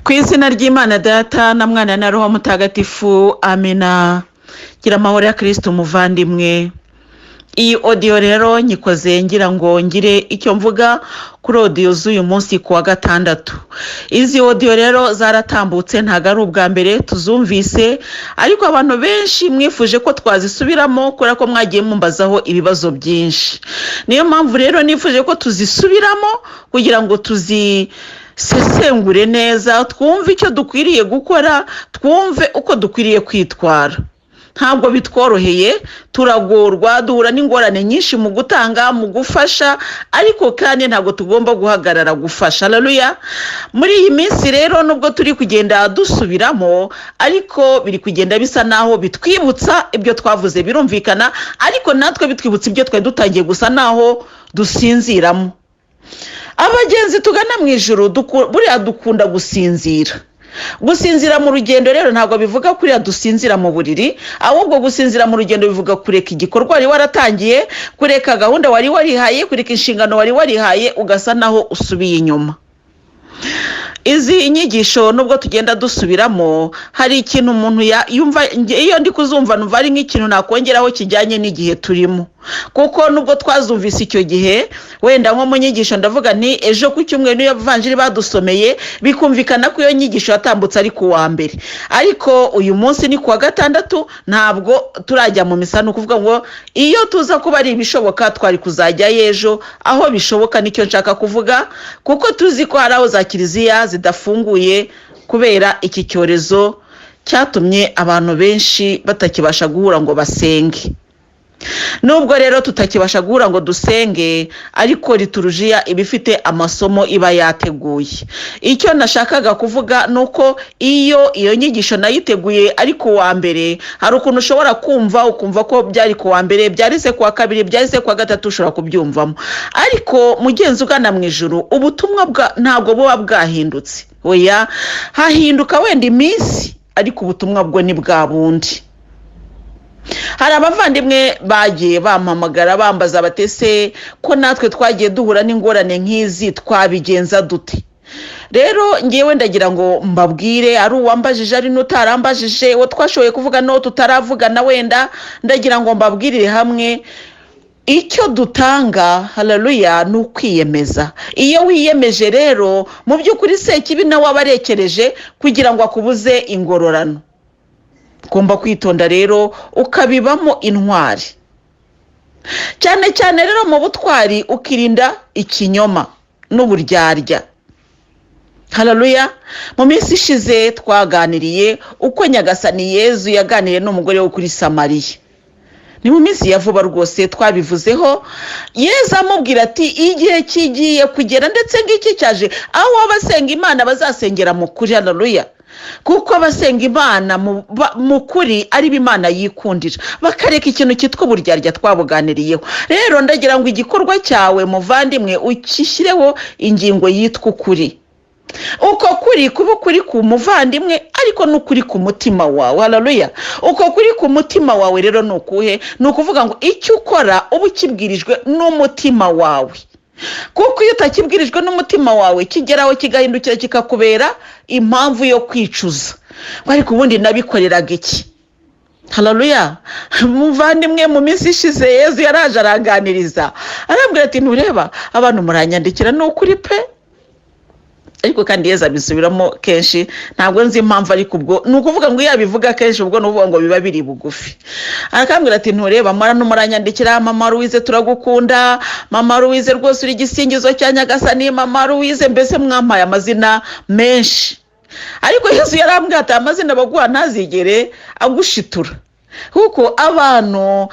Ku izina ry'Imana Data na Mwana na Roho Mutagatifu, amena. Gira amahoro ya Kristo, umuvandimwe. Iyi audio rero nyikoze ngira ngo ngire icyo mvuga kuri audio z'uyu munsi ku wa gatandatu. Izi audio rero zaratambutse, ntabwo ari ubwa mbere tuzumvise, ariko abantu benshi mwifuje ko twazisubiramo kubera ko mwagiye mumbazaho ibibazo byinshi. Niyo mpamvu rero nifuje ko tuzisubiramo kugira ngo tuzisesengure neza, twumve icyo dukwiriye gukora, twumve uko dukwiriye kwitwara. Ntabwo bitworoheye, turagorwa, duhura n'ingorane nyinshi mu gutanga, mu gufasha, ariko kandi ntabwo tugomba guhagarara gufasha. Haleluya. Muri iyi minsi rero, nubwo turi kugenda dusubiramo, ariko biri kugenda bisa naho bitwibutsa ibyo twavuze, birumvikana, ariko natwe bitwibutsa ibyo twari dutangiye gusa naho dusinziramo. Abagenzi tugana mu ijuru, buriya dukunda gusinzira. Gusinzira mu rugendo rero ntabwo bivuga kuriya dusinzira mu buriri, ahubwo gusinzira mu rugendo bivuga kureka igikorwa wari waratangiye, kureka gahunda wari warihaye, kureka inshingano wari warihaye, ugasa naho usubiye inyuma. Izi nyigisho, nubwo tugenda dusubiramo, hari ikintu umuntu yumva. Iyo ndi kuzumva, numva ari nk'ikintu nakongeraho kijyanye n'igihe turimo, kuko nubwo twazumvise icyo gihe, wenda nko mu nyigisho ndavuga nti ejo ku cyumweru niyo vanjiri badusomeye, bikumvikana ko iyo nyigisho yatambutse ari ku wa mbere, ariko uyu munsi ni ku wa gatandatu, ntabwo turajya mu misa. Ni ukuvuga ngo iyo tuza kuba ari ibishoboka, twari kuzajyayo ejo aho bishoboka. Nicyo nshaka kuvuga, kuko tuzi ko hari aho za kiliziya zidafunguye kubera iki cyorezo cyatumye abantu benshi batakibasha guhura ngo basenge. Nubwo rero tutakibasha guhura ngo dusenge, ariko liturujiya iba ifite amasomo iba yateguye. Icyo nashakaga kuvuga ni uko iyo iyo nyigisho nayiteguye ari ku wa mbere, hari ukuntu ushobora kumva ukumva ko byari ku wa mbere, byari se ku wa kabiri, byari se ku wa gatatu, ushobora kubyumvamo. Ariko mugenzi ugana mu ijuru, ubutumwa ntabwo buba bwahindutse. Oya, hahinduka wenda iminsi, ariko ubutumwa bwo ni bwa bundi. Hari abavandimwe bagiye bampamagara bambaza batese ko natwe twagiye duhura n'ingorane nk'izi, twabigenza dute? Rero ngewe ndagira ngo mbabwire, ari uwambajije, ari n'utarambajije, uwo twashoboye kuvuga n'uwo tutaravugana wenda, ndagira ngo mbabwirire hamwe icyo dutanga. Haleluya. Ni ukwiyemeza. Iyo wiyemeje rero, mu by'ukuri Sekibi nawe aba arekereje kugira ngo akubuze ingororano. Ugomba kwitonda rero, ukabibamo intwari, cyane cyane rero mu butwari ukirinda ikinyoma n'uburyarya. Haleluya. Mu minsi ishize twaganiriye uko Nyagasani Yezu yaganiriye n'umugore wo kuri Samariya. Ni mu minsi ya vuba rwose twabivuzeho. Yezu amubwira ati: "Igihe kigiye kugera, ndetse ngiki cyaje, aho abasenga Imana bazasengera mu kuri." Haleluya. Kuko abasenga Imana mu kuri ari bo Imana yikundira, bakareka ikintu cyitwa uburyarya. Twabuganiriyeho. Rero ndagira ngo igikorwa cyawe, muvandimwe, ukishyireho ingingo yitwa ukuri. Uko kuri kuba ukuri ku muvandimwe, ariko n'ukuri ku mutima wawe. Haleluya. Uko kuri ku mutima wawe rero ni ukuhe? Ni ukuvuga ngo icyo ukora uba ukibwirijwe n'umutima wawe, kuko iyo utakibwirijwe n'umutima wawe, kigeraho kigahindukira kikakubera impamvu yo kwicuza, ariko ubundi nabikoreraga iki? Haleluya. Muvandimwe, mu minsi ishize Yezu yaraje aranganiriza, arambwira ati: "Ntureba abantu muranyandikira, ni ukuri pe." Ariko kandi Yezu abisubiramo kenshi, ntabwo nzi impamvu, ariko ubwo ni ukuvuga ngo iyo abivuga kenshi, ubwo ni ukuvuga ngo biba biri bugufi. Arakambwira ati: "Ntureba muranyandikira, mama Louise turagukunda, mama Louise rwose uri igisingizo cya Nyagasani, mama Louise," mbese mwampaye amazina menshi. Ariko Yezu yarambwiye ati: "Amazina baguha ntazigere agushitura," kuko abantu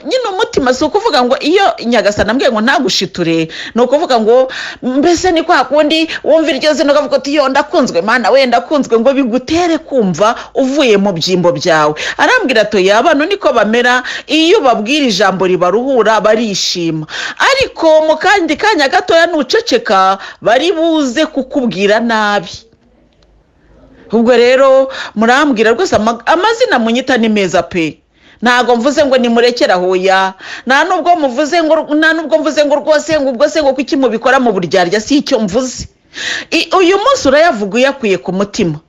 nyine umutima, si ukuvuga ngo iyo Nyagasani ambwiye ngo ntagushiture, ni ukuvuga ngo mbese ni kwa kundi wumva iryo zina ukavuga uti: "Yo, ndakunzwe, Mana wenda ndakunzwe," ngo bigutere kumva uvuye mu byimbo byawe. Arambwira ati: "Abantu niko bamera, iyo babwira ijambo ribaruhura barishima, ariko mu kandi kanya gatoya nuceceka bari buze kukubwira nabi." Ubwo rero murambwira rwose, amazina munyita ni meza pe. Ntabwo mvuze ngo nimurekere aho ya, nta nubwo mvuze ngo rwose ngo ubwo se ngo kuki mubikora mu buryarya, si icyo mvuze. Uyu munsi urayavuga uyakuye ku mutima.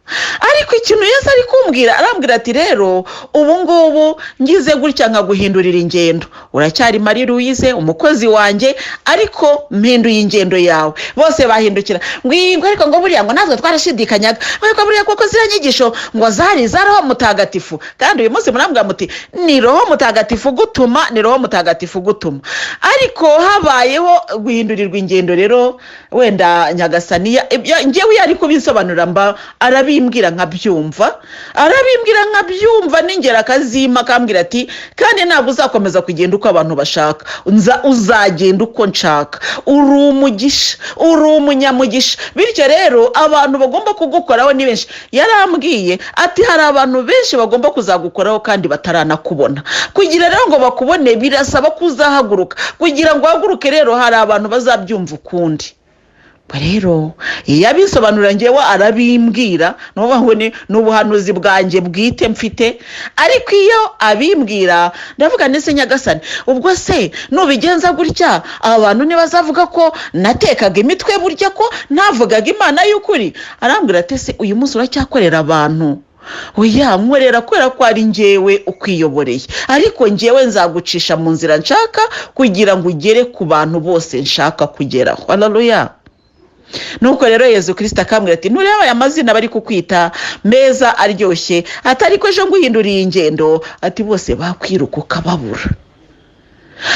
Ariko ikintu Yesu ari kumbwira, arambwira ati: "Rero ubu ngubu ngize gutya nkaguhindurira ingendo, uracyari Marie Louise umukozi wanjye, ariko mpinduye ingendo yawe." Bose bahindukira ngo iyi ngo ariko ngo buriya ngo natwe twarashidikanyaga, ariko buriya koko ziriya nyigisho ngo zari za Roho Mutagatifu. Kandi uyu munsi murambwira muti: "Ni Roho Mutagatifu gutuma, ni Roho Mutagatifu gutuma." Ariko habayeho guhindurirwa ingendo. Rero wenda Nyagasani njyewe iyo ari kubisobanurira, mba arabimbwira nkabyumva, arabimbwira nkabyumva, n'ingero akazima, akambwira ati: "Kandi ntabwo uzakomeza kugenda uko abantu bashaka, uzagenda uko nshaka. Uri umugisha, uri umunyamugisha, bityo rero abantu bagomba kugukoraho ni benshi." Yarambwiye ati: "Hari abantu benshi bagomba kuzagukoraho kandi bataranakubona. Kugira rero ngo bakubone birasaba ko uzahaguruka. Kugira ngo uhaguruke rero, hari abantu bazabyumva ukundi." Ubwo rero iyo abisobanurira ngewe arabimbwira, ni ukuvuga ngo ni ubuhanuzi bwanjye bwite mfite. Ariko iyo abimbwira ndavuga: "Ndetse Nyagasani, ubwo se nubigenza gutya, aba bantu ntibazavuga ko natekaga imitwe, burya ko ntavugaga Imana y'ukuri?" Arambwira ati: "Ese uyu munsi uracyakorera abantu?" "Oya, nkorera kubera ko ari njyewe ukwiyoboreye, ariko njyewe nzagucisha mu nzira nshaka kugira ngo ugere ku bantu bose nshaka kugeraho." Haleluya! Nuko rero Yezu Kirisita akambwira ati: "Ntureba aya mazina bari kukwita meza aryoshye?" Atari ko ejo nguhinduriye ingendo, ati bose bakwiruka ukababura.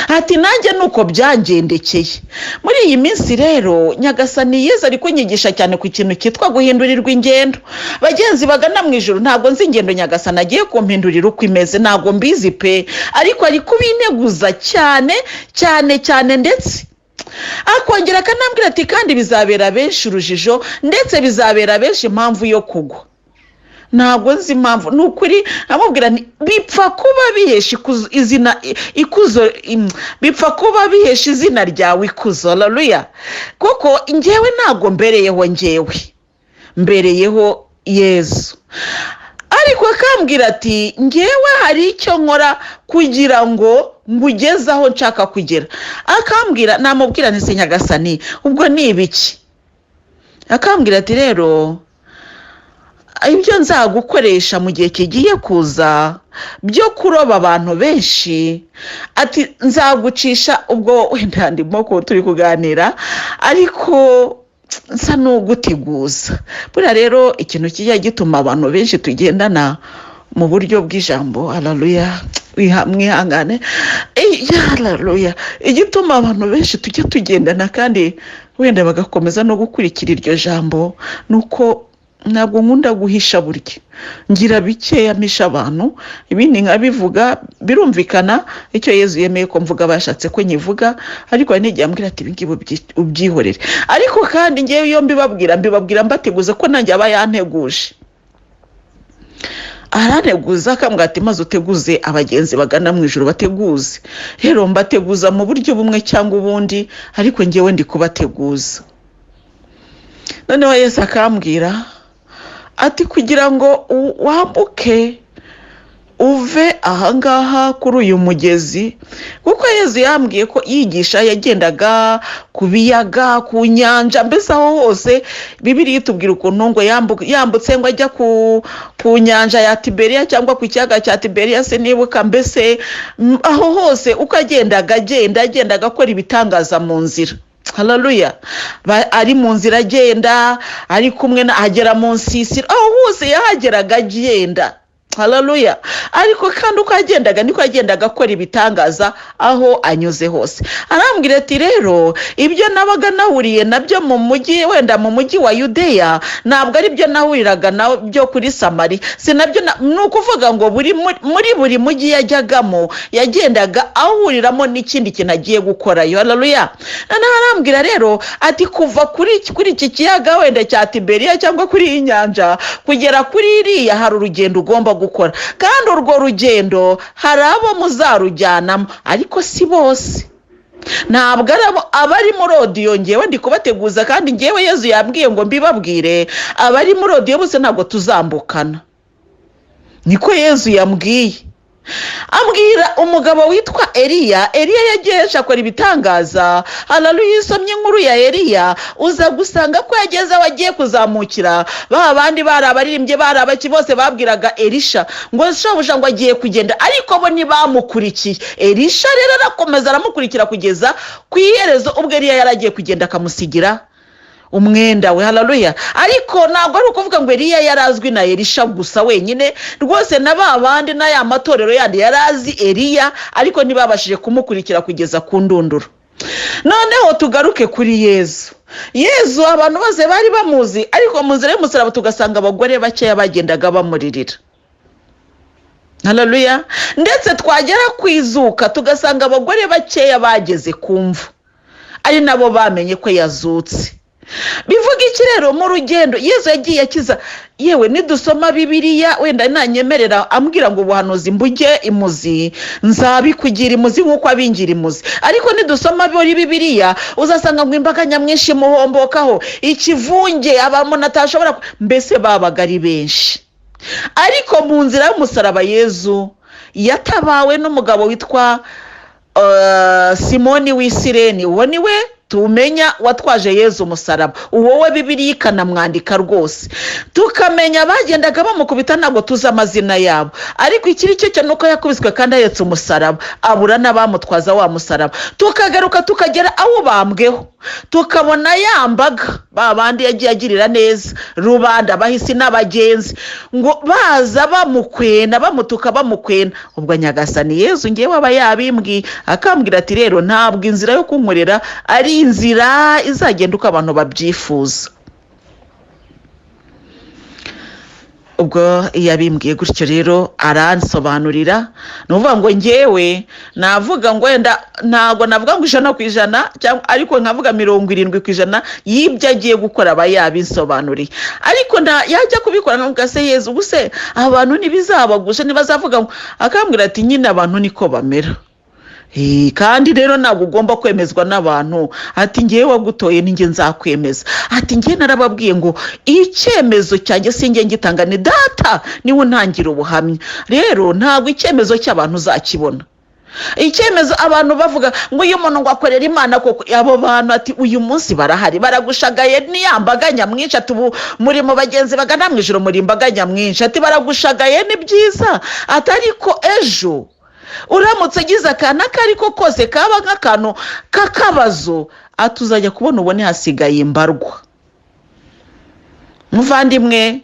Ati: "Nanjye nuko byangendekeye." Muri iyi minsi rero Nyagasani Yezu ari kunyigisha cyane ku kintu cyitwa guhindurirwa ingendo. Bagenzi bagana mu ijoro, ntabwo nzi ingendo Nyagasani agiye kumpindurira uko imeze, ntabwo mbizi pe, ariko ari kubinteguza cyane cyane cyane, ndetse akongera akanambwira ati: "Kandi bizabera benshi urujijo, ndetse bizabera benshi impamvu yo kugwa." Ntabwo nzi impamvu, ni ukuri. Amubwira nti: "Bipfa kuba bihesha izina ikuzo, bipfa kuba bihesha izina ryawe ikuzo." Haleluya! Kuko njyewe ntabwo mbereyeho njyewe, mbereyeho Yezu. Ariko akambwira ati: "Ngewe hari icyo nkora kugira ngo ngugeze aho nshaka kugera." Akambwira, namubwira nti: "Nyagasani, ubwo ni ibiki?" Akambwira ati: "Rero ibyo nzagukoresha mu gihe kigiye kuza byo kuroba abantu benshi," ati "nzagucisha." Ubwo wenda ndimo ko turi kuganira, ariko nsa n'uguteguza. Buriya rero ikintu kijya gituma abantu benshi tugendana mu buryo bw'ijambo, haleluya, mwihangane, haleluya, igituma abantu benshi tujya tugendana kandi wenda bagakomeza no gukurikira iryo jambo, ni uko ntabwo nkunda guhisha. Burya ngira bikeya mpisha abantu, ibindi nkabivuga. Birumvikana, icyo Yezu yemeye ko mvuga bashatse ko nyivuga, ariko hari n'igihe ambwira ati: "Ibingibi ubyihorere." Ariko kandi ngewe iyo mbibabwira, mbibabwira mbateguza ko nanjye aba yanteguje, aranteguza, akambwira ati: "Maze uteguze abagenzi bagana mu ijoro, bateguze." Rero mbateguza mu buryo bumwe cyangwa ubundi, ariko ngewe ndi kubateguza. Noneho Yesu akambwira ati: "Kugira ngo wambuke uve ahangaha kuri uyu mugezi," kuko Yezu yambwiye ko yigisha yagendaga ku biyaga, ku nyanja, mbese aho hose. Bibiliya itubwira ukuntu ngo yambutse ngo ajya ku nyanja ya Tiberiya cyangwa ku kiyaga cya Tiberiya, se nibuka. Mbese aho hose uko agendaga, agenda agendaga akora ibitangaza mu nzira. Haleluya! Ari mu nzira agenda, ari kumwe na agera mu nsisiro, aho hose yahageraga agenda. Haleluya! Ariko kandi uko yagendaga niko yagendaga akora ibitangaza aho anyuze hose. Arambwira ati: "Rero ibyo nabaga nahuriye nabyo mu mujyi, wenda mu mujyi wa Yudeya, ntabwo ari byo nahuriraga nabyo kuri Samari, si nabyo." Ni ukuvuga ngo muri buri mujyi yajyagamo yagendaga ahuriramo n'ikindi kintu agiye gukorayo. Haleluya! Noneho arambwira rero ati: "Kuva kuri iki kiyaga wenda cya Tiberiya cyangwa kuri iyi nyanja kugera kuri iriya, hari urugendo ugomba gukora, kandi urwo rugendo hari abo muzarujyanamo, ariko si bose." Ntabwo ari abo abari muri audio. Ngewe ndi kubateguza, kandi ngewe Yezu yambwiye ngo mbibabwire: abari muri audio bose ntabwo tuzambukana, niko Yezu yambwiye. Ambwira umugabo witwa Eliya. Eliya yagiye akora ibitangaza. Hararuya, iyo usomye inkuru ya Eliya uza gusanga ko yageze aho agiye kuzamukira, ba bandi bari abaririmbye, bari abaki, bose babwiraga Elisha ngo shobuja ngo agiye kugenda, ariko bo ntibamukurikiye. Elisha rero arakomeza aramukurikira kugeza ku iherezo, ubwo Eliya yari agiye kugenda akamusigira umwenda we. Hararuya. Ariko ntabwo ari ukuvuga ngo Eliya yari azwi na Elisha gusa wenyine rwose, na ba bandi n'aya matorero yandi yari azi Eliya, ariko ntibabashije kumukurikira kugeza ku ndunduro. Noneho tugaruke kuri Yezu. Yezu abantu bose bari bamuzi, ariko mu nzira y'umusaraba tugasanga abagore bakeya bagendaga bamuririra. Hararuya. Ndetse twagera ku izuka tugasanga abagore bakeya bageze ku mva, ari nabo bamenye ko yazutse. Bivuga iki rero? Mu rugendo Yezu yagiye akiza, yewe nidusoma Bibiliya, wenda nanyemerera ambwira ngo ubuhanuzi mbuge imuzi, nzabikugira imuzi nk'uko abingira imuzi. Ariko nidusoma muri Bibiliya uzasanga ngo imbaga nyamwinshi imuhombokaho, ikivunge, abantu atashobora, mbese babaga ari benshi. Ariko mu nzira y'umusaraba Yezu yatabawe n'umugabo witwa Simoni w'Isireni. Uwo ni we tumenya watwaje Yezu umusaraba. Uwo we Bibiliya ikanamwandika rwose, tukamenya bagendaga bamukubita, ntabwo tuzi amazina yabo, ariko ikiri cyo cyo ni uko yakubiswe kandi ahetse umusaraba, abura n'abamutwaza wa musaraba. Tukagaruka tukagera aho bambweho, tukabona ya mbaga, ba bandi yagiye agirira neza, rubanda, bahisi n'abagenzi, ngo baza bamukwena, bamutuka, bamukwena. Ubwo Nyagasani Yezu ngewe aba yabimbwiye, akambwira ati: "Rero ntabwo inzira yo kunkorera ari inzira izagenda uko abantu babyifuza." Ubwo iyo abimbwiye gutyo rero aransobanurira. Ni ukuvuga ngo ngewe navuga ngo wenda ntabwo navuga ngo 100% cyangwa, ariko nkavuga 70% y'ibyo agiye gukora aba yabinsobanuriye. Ariko yajya kubikora nkavuga: "Se Yezu, ubu se abantu ntibizabagusha, ntibazavuga ngo?" Akambwira ati: "Nyine abantu niko bamera. Kandi rero ntabwo ugomba kwemezwa n'abantu." Ati: "Ngewe wagutoye ninjye nzakwemeza." Ati: "Ngewe narababwiye ngo icyemezo cyanjye sinjye ngitanga, ni Data niwe untangira ubuhamya. Rero ntabwo icyemezo cy'abantu uzakibona." Icyemezo abantu bavuga ngo uyu muntu ngo akorera Imana koko, abo bantu, ati, uyu munsi barahari baragushagaye, ni ya mbaga nyamwinshi. Ati: "Ubu muri mu bagenzi bagana mu ijoro, muri imbaga nyamwinshi." Ati: "Baragushagaye, ni byiza." Ati: "Ariko ejo uramutse ugize akantu ako ari ko kose kaba nk'akantu k'akabazo," ati, "uzajya kubona ubone hasigaye imbarwa." Muvandimwe,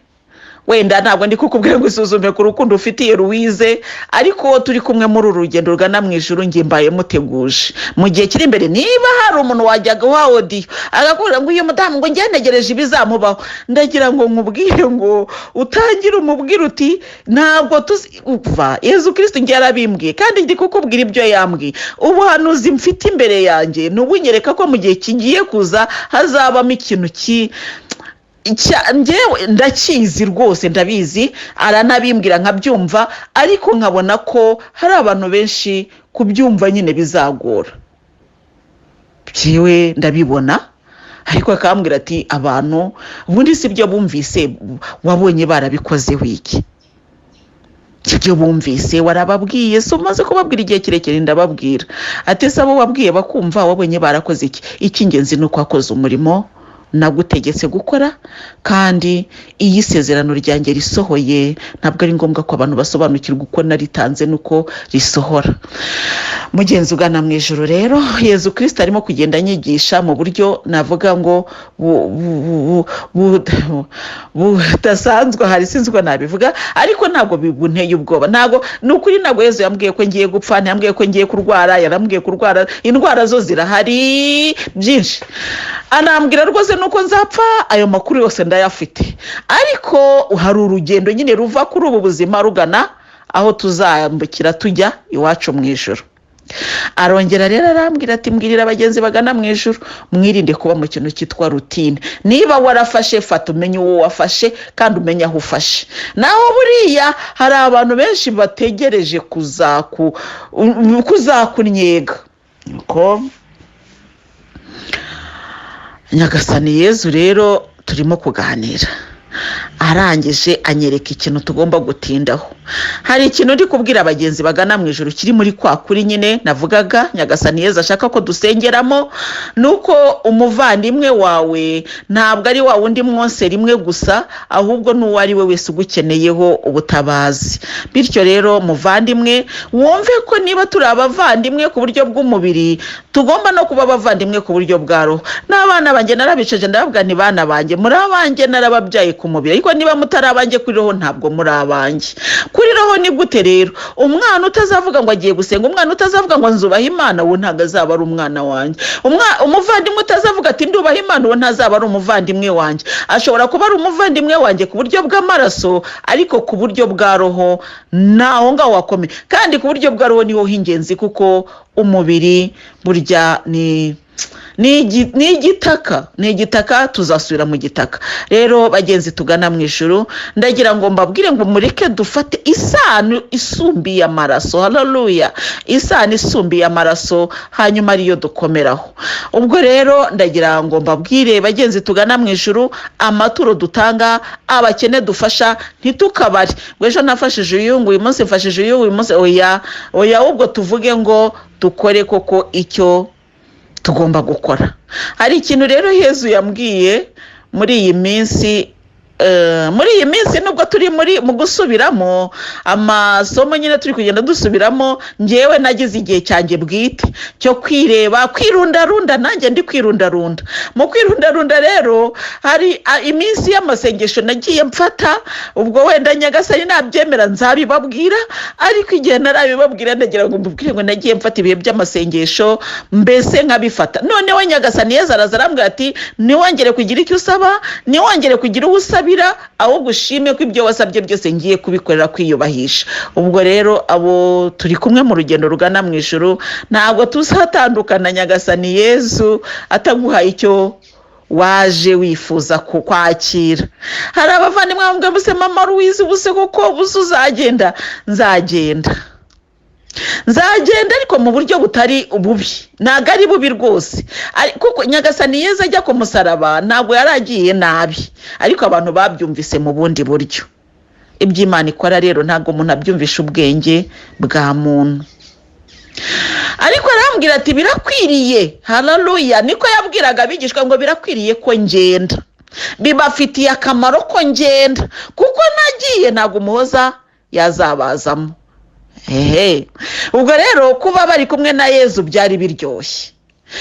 wenda ntabwo ndi kukubwira ngo isuzume ku rukundo ufitiye Louise, ariko uwo turi kumwe muri uru rugendo rugana mu ijuru, njye mbaye muteguje mu gihe kiri imbere. Niba hari umuntu wajyaga uha audio agakubwira ngo uyu mudamu ngo njye ntegereje ibizamubaho, ndagira ngo nkubwire ngo utangire umubwire uti: "Ntabwo tuzi uva Yezu Kirisitu." Njye yarabimbwiye kandi ndi kukubwira ibyo yambwiye. Ubuhanuzi mfite imbere yanjye ni ubunyereka ko mu gihe kigiye kuza hazabamo ikintu ki njyewe ndakizi rwose, ndabizi, aranabimbwira nkabyumva, ariko nkabona ko hari abantu benshi kubyumva nyine bizagora. Njyewe ndabibona, ariko akambwira ati: "Abantu ubundi si byo bumvise, wabonye barabikozeho iki? Ibyo bumvise warababwiye? Si umaze kubabwira igihe kirekire?" Ndababwira. Ati: "Se abo wabwiye bakumva wabonye barakoze iki? Icy'ingenzi ni uko wakoze umurimo nagutegetse gukora, kandi iyo isezerano ryanjye risohoye ntabwo ari ngombwa ko abantu basobanukirwa uko naritanze n'uko risohora." Mugenzi ugana mu ijoro rero, Yezu Kirisita arimo kugenda anyigisha mu buryo navuga ngo budasanzwe, hari sinzi uko nabivuga, ariko ntabwo bunteye ubwoba. Ntabwo, ni ukuri, ntabwo Yezu yambwiye ko ngiye gupfa, ntiyambwiye ko ngiye kurwara. Yarambwiye kurwara, indwara zo zirahari byinshi, anambwira rwose nuko nzapfa. Ayo makuru yose ndayafite, ariko hari urugendo nyine ruva kuri ubu buzima rugana aho tuzambukira tujya iwacu mu ijoro. Arongera rero arambwira ati: "Mbwirira abagenzi bagana mu ijoro, mwirinde kuba mu kintu cyitwa routine. Niba warafashe, fata, umenye uwo wafashe kandi umenye aho ufashe." Naho buriya hari abantu benshi bategereje kuzakunyega. Nuko Nyagasani Yezu rero turimo kuganira. Arangije anyereka ikintu tugomba gutindaho. Hari ikintu uri kubwira abagenzi bagana mu ijoro kiri muri kwa kuri nyine navugaga Nyagasani Yezu ashaka ko dusengeramo, ni uko umuvandimwe wawe ntabwo ari wa wundi mwonse rimwe gusa, ahubwo n'uwo ari we wese ugukeneyeho ubutabazi. Bityo rero muvandimwe, wumve ko niba turi abavandimwe ku buryo bw'umubiri, tugomba no kuba abavandimwe ku buryo bwa roho. N'abana banjye narabicaje, ndababwira nti: "Bana banjye, muri abanjye, narababyaye ku mubiri, ariko niba mutari abanjye kuri roho, ntabwo muri abanjye kuri roho." Ni gute rero umwana utazavuga ngo agiye gusenga, umwana utazavuga ngo nzubaha Imana, uwo ntabwo azaba ari umwana wanjye? Umuvandimwe utazavuga ati "Ndubaha Imana", uwo ntazaba ari umuvandimwe wanjye. Ashobora kuba ari umuvandimwe wanjye ku buryo bw'amaraso, ariko ku buryo bwa roho ntaho ngaho wakomeye. Kandi ku buryo bwa roho niho h'ingenzi, kuko umubiri burya ni igitaka, ni igitaka, tuzasubira mu gitaka. Rero bagenzi tugana mu ijuru, ndagira ngo mbabwire ngo mureke dufate isano isumbiye amaraso. Haleluya! Isano isumbiye amaraso, hanyuma ariyo dukomeraho. Ubwo rero ndagira ngo mbabwire, bagenzi tugana mu ijuru, amaturo dutanga, abakene dufasha, ntitukabare ngo ejo nafashije uyu, ngo uyu munsi mfashije uyu, uyu munsi. Oya, oya, ahubwo tuvuge ngo dukore koko icyo tugomba gukora. Hari ikintu rero Yezu yambwiye muri iyi minsi, nubwo turi muri mu gusubiramo amasomo nyine, turi kugenda dusubiramo, ngewe nagize igihe cyanjye bwite cyo kwireba, kwirundarunda. Nanjye ndi kwirundarunda. Mu kwirundarunda rero hari iminsi y'amasengesho nagiye mfata. Ubwo wenda Nyagasani nabyemera nzabibabwira, ariko igihe narabibabwira, ndagira ngo mbabwire ngo nagiye mfata ibihe by'amasengesho, mbese nkabifata. Noneho Nyagasani Yezu araza arambwira ati: "Ntiwongere kugira icyo usaba, ntiwongere kugira uwo usabira, ahubwo ushime ko ibyo wasabye byose ngiye kubikorera kwiyubahisha." Ubwo rero abo turi kumwe mu rugendo rugana mu ijuru, ntabwo tuzatandukana Nyagasani Yezu ataguhaye icyo waje wifuza kwakira. Hari abavandimwe bamwe buse: "Mama Louise, ubuse koko ubuse uzagenda?" Nzagenda, nzagenda, ariko mu buryo butari bubi. Ntabwo ari bubi rwose, kuko Nyagasani Yezu ajya ku musaraba ntabwo yari agiye nabi, ariko abantu babyumvise mu bundi buryo. Iby'Imana ikora rero ntabwo umuntu abyumvisha ubwenge bwa muntu. Ariko arambwira ati: "Birakwiriye." Haleluya! Niko yabwiraga abigishwa ngo: "Birakwiriye ko ngenda, bibafitiye akamaro ko ngenda, kuko nagiye ntabwo Umuhoza yazabazamo." Hehe! Ubwo rero kuba bari kumwe na Yezu byari biryoshye,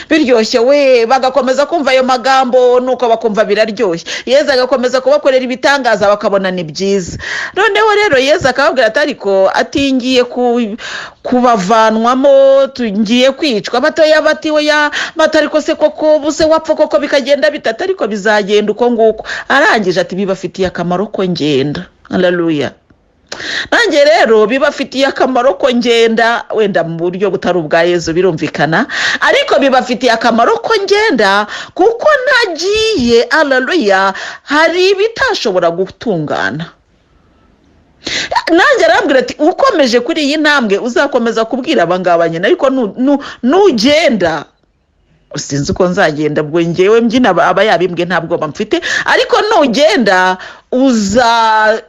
biryoshye we. Bagakomeza kumva ayo magambo, nuko bakumva biraryoshye. Yezu agakomeza kubakorera ibitangaza, bakabona ni byiza. Noneho rero Yezu akababwira ati: "Ariko," ati, "ngiye kubavanwamo, tugiye kwicwa." Batoya bati: "Oya," bati: "Ariko se koko buse wapfa koko bikagenda bitatu?" "Ariko bizagenda uko nguko." Arangije ati: "Bibafitiye akamaro ko ngenda." Haleluya! Nanjye rero bibafitiye akamaro ko ngenda, wenda mu buryo butari ubwa Yezu birumvikana, ariko bibafitiye akamaro ko ngenda, kuko ntagiye, haleluya, hari ibitashobora gutungana. Nanjye arambwira ati: "Ukomeje kuri iyi ntambwe uzakomeza kubwira abangaba nyine, ariko nugenda." Sinzi uko nzagenda, ubwo ngewe mbyina aba yabimbwe, nta bwoba mfite, ariko nugenda uza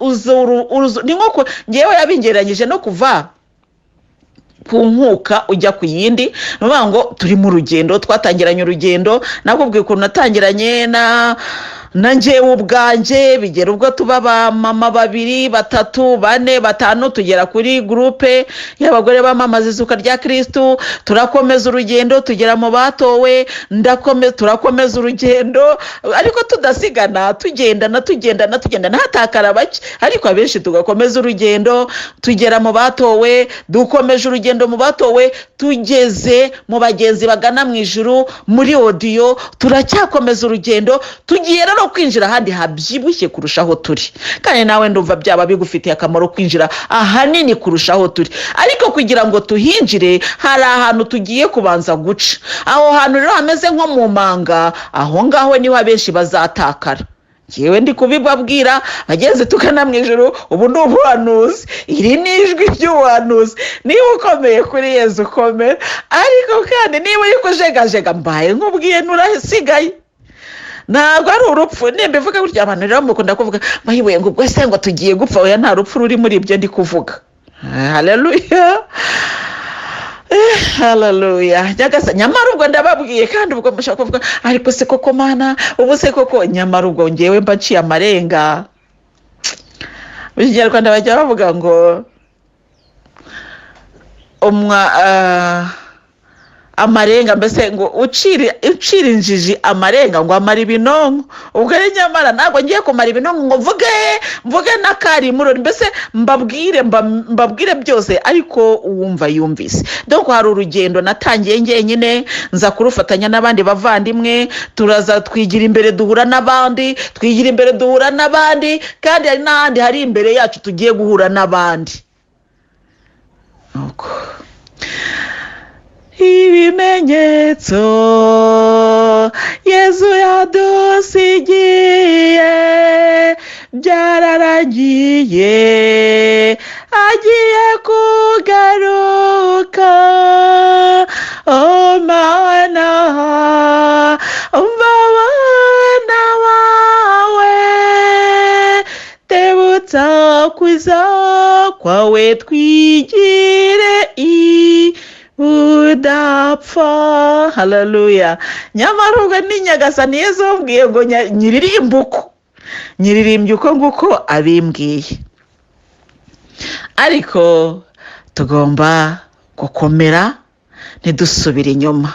ni nko ngewe yabingereranyije no kuva ku nkuka ujya ku yindi. Ni ukuvuga ngo turi mu rugendo, twatangiranye urugendo. Nakubwiye ukuntu natangiranye na njyewe ubwanjye, bigera ubwo tuba ba mama babiri, batatu, bane, batanu, tugera kuri groupe y'abagore bamamaza izuka rya Kirisitu. Turakomeza urugendo, tugera mu batowe, turakomeza urugendo, ariko tudasigana, tugendana, tugendana, tugendana, hatakara bake ariko abenshi tugakomeza urugendo. Tugera mu batowe, dukomeje urugendo mu batowe, tugeze mu bagenzi bagana mu ijuru muri audio. Turacyakomeza urugendo, tugiye rero kwinjira ahandi habyibushye kurushaho turi. Kandi nawe ndumva byaba bigufitiye akamaro kwinjira ahanini kurushaho turi. Ariko kugira ngo tuhinjire hari ahantu tugiye kubanza guca. Aho hantu rero hameze nko mu manga, aho ngaho niho abenshi bazatakara. Ngewe ndi kubibabwira, bagenzi tugana mu ijuru. Ubu ni ubuhanuzi, iri ni ijwi ry'ubuhanuzi. Niba ukomeye kuri Yezu, ukomera, ariko kandi niba uri kujegajega, mbaye nkubwiye nturasigaye. Ntabwo ari urupfu. Nimba ivuga gutya, abantu rero mukunda kuvuga bayibuye ngo ubwo se ngo tugiye gupfa. Oya, nta rupfu ruri muri ibyo ndi kuvuga. Haleluya, haleluya. Nyagasani, nyamara ubwo ndababwiye, kandi ubwo mushaka kuvuga, ariko se koko Mana, ubu se koko? Nyamara ubwo ngewe mba nciye amarenga. Mu Kinyarwanda bajya bavuga ngo umwa amarenga, mbese ngo ucira injiji amarenga ngo amara ibinonko. Ubwo rero nyamara ntabwo ngiye kumara ibinonko ngo mvuge n'akarimurori, mbese mbabwire byose, ariko uwumva yumvise. Donc hari urugendo natangiye njyenyine, nza kurufatanya n'abandi bavandimwe, turaza twigira imbere duhura n'abandi, twigira imbere duhura n'abandi, kandi hari n'ahandi hari imbere yacu tugiye guhura n'abandi. Nuko ibimenyetso Yezu yadusigiye byararangiye, agiye kugaruka. O Mana, umva abana bawe, tebutsa kuza kwawe, twigire udapfa. Haleluya. Nyamara ubwo ni Nyagasani Yezu wambwiye ngo nyiririmbe uko nyiririmbye, uko nguko abimbwiye. Ariko tugomba gukomera, ntidusubire inyuma,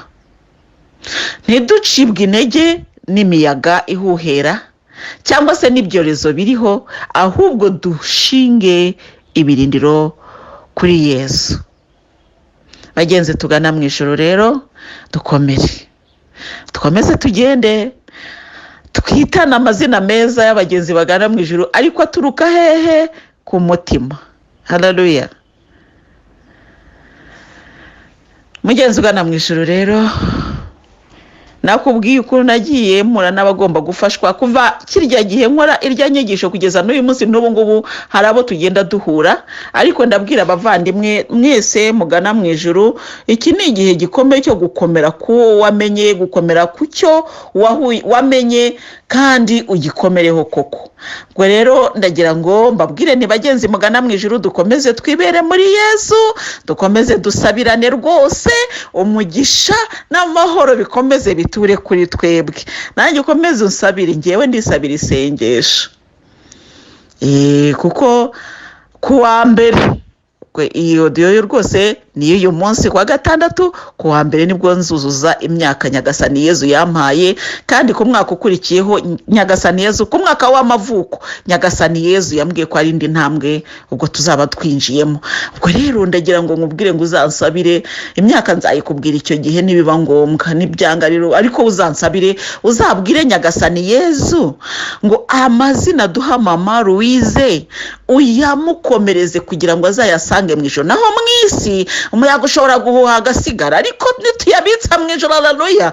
ntiducibwe intege n'imiyaga ihuhera cyangwa se n'ibyorezo biriho, ahubwo dushinge ibirindiro kuri Yezu. Bagenzi tugana mu ijoro rero, dukomere, dukomeze tugende, twitane amazina meza y'abagenzi bagana mu ijoro, ariko aturuka hehe? Ku mutima. Haleluya. Mugenzi ugana mu ijoro rero, nakubwiye ukuntu nagiye mpura n'abagomba gufashwa kuva kirya gihe nkora irya nyigisho kugeza n'uyu munsi. N'ubu ngubu hari abo tugenda duhura. Ariko ndabwira abavandimwe mwese mugana mu ijuru, iki ni igihe gikomeye cyo gukomera ku wamenye, gukomera ku cyo wamenye, kandi ugikomereho koko. Ubwo rero ndagira ngo mbabwire ni bagenzi mugana mu ijuru, dukomeze twibere muri Yezu, dukomeze dusabirane rwose, umugisha n'amahoro bikomeze biture kuri twebwe. Nanjye ukomeze unsabire, ngewe ndisabira isengesho, kuko ku wa mbere iyi audio yo rwose ni uyu munsi ku wa gatandatu, ku wa mbere nibwo nzuzuza imyaka Nyagasani Yezu yampaye. Kandi ku mwaka ukurikiyeho Nyagasani Yezu, ku mwaka w'amavuko, Nyagasani Yezu yambwiye ko ari indi ntambwe ubwo tuzaba twinjiyemo. Ubwo rero ndagira ngo nkubwire ngo uzansabire imyaka, nzayikubwira icyo gihe nibiba ngombwa, nibyanga rero, ariko uzansabire, uzabwire Nyagasani Yezu ngo amazina duha Mama Louise uyamukomereze kugira ngo azayasange mu ijoro. Naho mu isi umuyaga ushobora guhuha agasigara, ariko nituyabitsa mu ijoro, haleluya,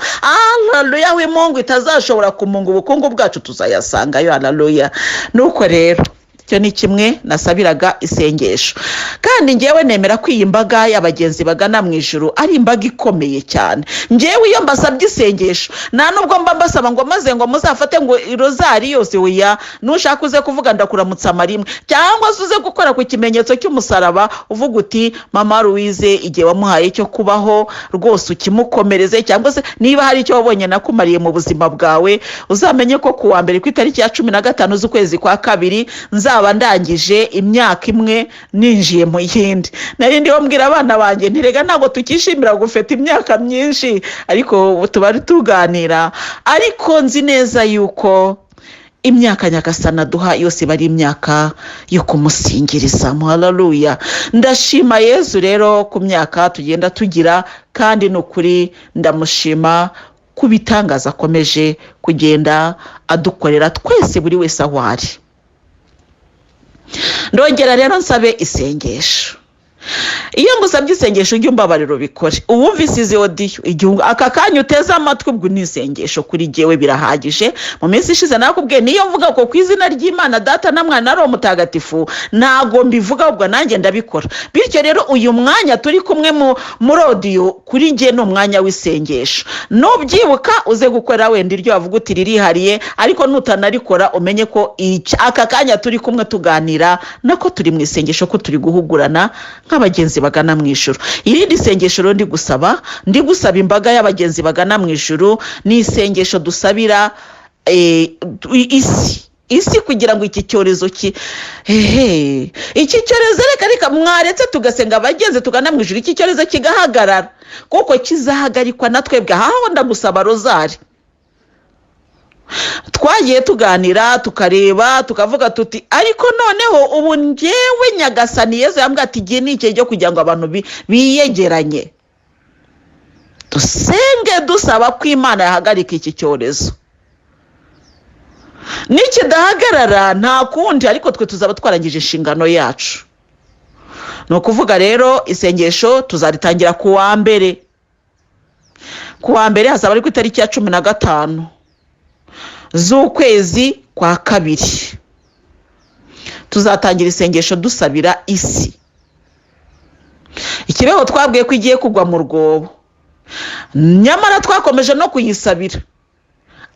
haleluya, aho imungu itazashobora kumunga ubukungu bwacu, tuzayasangayo. Haleluya. Nuko rero icyo ni kimwe nasabiraga isengesho. Kandi ngewe nemera ko iyi mbaga y'abagenzi bagana mu ijuru ari imbaga ikomeye cyane. Ngewe iyo mbasabye isengesho, nta nubwo mba mbasaba ngo maze ngo muzafate ngo rozari yose. Oya, nushaka uze kuvuga ndakuramutsa marimwe, cyangwa se uze gukora ku kimenyetso cy'umusaraba, uvuga uti Mama Louise igihe wamuhaye cyo kubaho rwose ukimukomereze, cyangwa se niba hari icyo wabonye nakumariye mu buzima bwawe, uzamenye ko ku wa mbere ku itariki ya 15 z'ukwezi kwa kabiri nzaba ndangije imyaka imwe ninjiye mu yindi. Nari ndiho mbwira abana banjye ntirega ntabwo tukishimira gufeta imyaka myinshi, ariko tuba tuganira. Ariko nzi neza yuko imyaka Nyagasani aduha yose iba ari imyaka yo kumusingiriza. Haleluya. Ndashima Yezu rero ku myaka tugenda tugira, kandi ni ukuri ndamushima ku bitangaza akomeje kugenda adukorera twese, buri wese aho ari. Ndongera rero nsabe isengesho. Iyo ngusabye isengesho, ujye umbabarira ubikore. Uwumvise izi audio, igihe aka kanya uteze amatwi, ubwo ni isengesho kuri jyewe, birahagije. Mu minsi ishize nakubwiye, niyo mvuga ko ku izina ry'Imana Data na Mwana na Roho Mutagatifu, ntago mbivuga, ahubwo nanjye ndabikora. Bityo rero uyu mwanya turi kumwe muri audio, kuri jye ni umwanya w'isengesho. Nubyibuka uze gukora wenda iryo wavuga uti ririhariye, ariko nutanarikora umenye ko aka kanya turi kumwe tuganira nako turi mu isengesho, ko turi guhugurana nk'abagenzi bagana mu ijuru. Irindi sengesho rero ndi gusaba imbaga y'abagenzi bagana mu ijuru, ni isengesho dusabira isi kugira ngo iki cyorezo ki hehe, iki cyorezo, reka reka, mwaretse tugasenga abagenzi tugana mu ijuru, iki cyorezo kigahagarara, kuko kizahagarikwa na twebwe. Aho ndagusaba rozari. Twagiye tuganira, tukareba, tukavuga tuti ariko noneho ubu ngewe Nyagasani Yezu yambwiye ati igihe ni igihe cyo kugira ngo abantu biyegeranye, dusenge dusaba ko Imana yahagarika iki cyorezo. Nikidahagarara nta kundi, ariko twe tuzaba twarangije inshingano yacu. Ni ukuvuga rero isengesho tuzaritangira ku wa mbere. Ku wa mbere hazaba ari ku itariki ya 15 z'ukwezi kwa kabiri. Tuzatangira isengesho dusabira isi. Ikibeho twabwiye ko igiye kugwa mu rwobo, nyamara twakomeje no kuyisabira.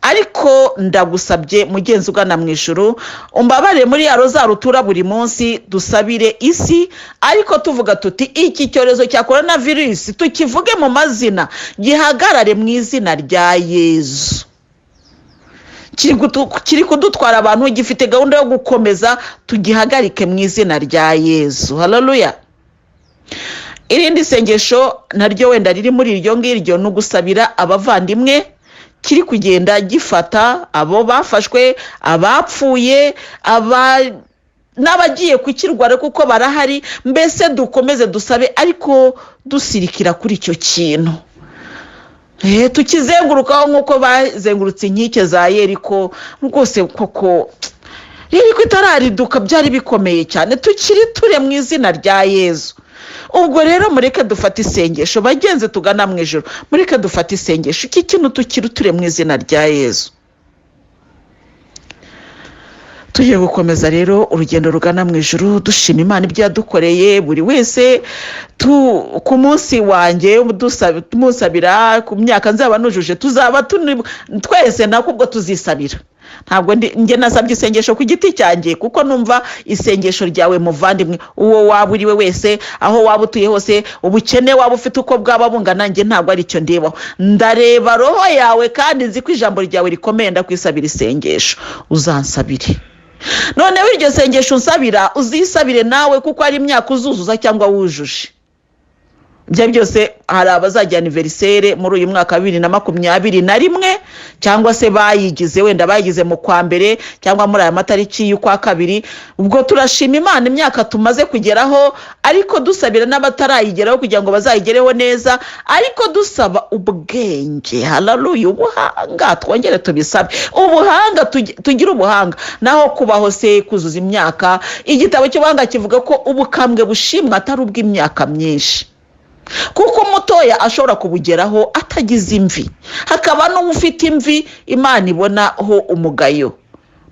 Ariko ndagusabye mugenzi ugana mu ijuru, umbabare muri ya rozari utura buri munsi, dusabire isi, ariko tuvuga tuti iki cyorezo cya korona virusi tukivuge mu mazina, gihagarare mu izina rya Yezu. Kiri kudutwara abantu, gifite gahunda yo gukomeza, tugihagarike mu izina rya Yezu. Haleluya. Irindi sengesho naryo wenda riri muri iryo ngiryo ni ugusabira abavandimwe kiri kugenda gifata, abo bafashwe, abapfuye, aba n'abagiye kukirwara kuko barahari. Mbese dukomeze dusabe, ariko dusirikira kuri icyo kintu, tukizengurukaho nk'uko bazengurutse inkike za Yeriko. Rwose koko Yeriko itarariduka byari bikomeye cyane. Tukiri ture mu izina rya Yezu. Ubwo rero mureke dufate isengesho, bagenzi tugana mu ijoro, mureke dufate isengesho, iki kintu tukiri ture mu izina rya Yezu. Tugiye gukomeza rero urugendo rugana mu ijuru, dushima Imana ibyo yadukoreye buri wese. Ku munsi wanjye tumusabira ku myaka nzaba nujuje, tuzaba twese nako ubwo tuzisabira. Ntabwo njye nasabye isengesho ku giti cyanjye, kuko numva isengesho ryawe muvandimwe, uwo waba uri we wese, aho waba utuye hose, ubukene waba ufite uko bwaba bungana, njye ntabwo aricyo ndebaho. Ndareba roho yawe, kandi nzi ko ijambo ryawe rikomeye. Ndakwisabira isengesho, uzansabire. Noneho iryo sengesho unsabira, uzisabire nawe, kuko ari imyaka uzuzuza cyangwa wujuje. Ibyo byose, hari abazajya anniversaire muri uyu mwaka wa 2021, cyangwa se bayigize, wenda bayigize mu kwa mbere cyangwa muri aya matariki y'ukwa kabiri. Ubwo turashima Imana imyaka tumaze kugeraho, ariko dusabira n'abatarayigeraho kugira ngo bazayigereho neza, ariko dusaba ubwenge. Haleluya. Ubuhanga, twongere tubisabe ubuhanga, tugire ubuhanga. Naho kubaho se kuzuza imyaka, igitabo cy'ubuhanga kivuga ko ubukambwe bushimwa atari ubw'imyaka myinshi, kuko umutoya ashobora kubugeraho atagize imvi, hakaba n'ufite imvi Imana ibonaho umugayo.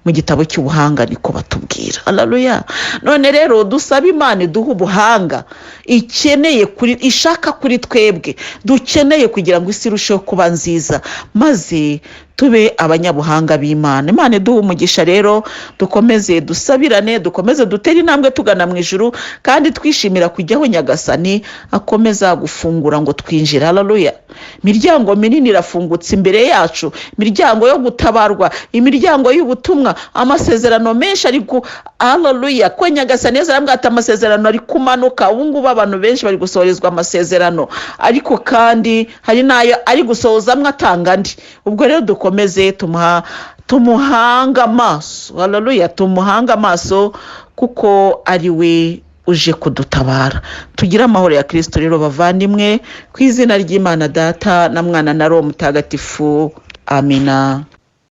Mu gitabo cy'ubuhanga niko batubwira. Haleluya. None rero dusabe Imana iduhe ubuhanga ikeneye kuri, ishaka kuri twebwe, dukeneye kugira ngo isi irusheho kuba nziza, maze tube abanyabuhanga b'Imana. Imana iduhe umugisha rero, dukomeze dusabirane, dukomeze dutere intambwe tugana mu ijuru, kandi twishimira kujyaho Nyagasani akomeza gufungura ngo twinjire. Haleluya. Imiryango minini irafungutse imbere yacu, imiryango yo gutabarwa, imiryango y'ubutumwa, amasezerano menshi ari ku, haleluya, ko Nyagasani Yezu arambwira ati amasezerano ari kumanuka. Ubu ngubu abantu benshi bari gusohorezwa amasezerano, ariko kandi hari n'ayo ari gusohozamwo atanga andi. Ubwo rero dukomeze tumuhanga amaso. Haleluya. Tumuhanga amaso kuko ari we uje kudutabara. Tugire amahoro ya Kirisito rero bavandimwe, ku izina ry'Imana Data na Mwana na Roho Mutagatifu. Amina.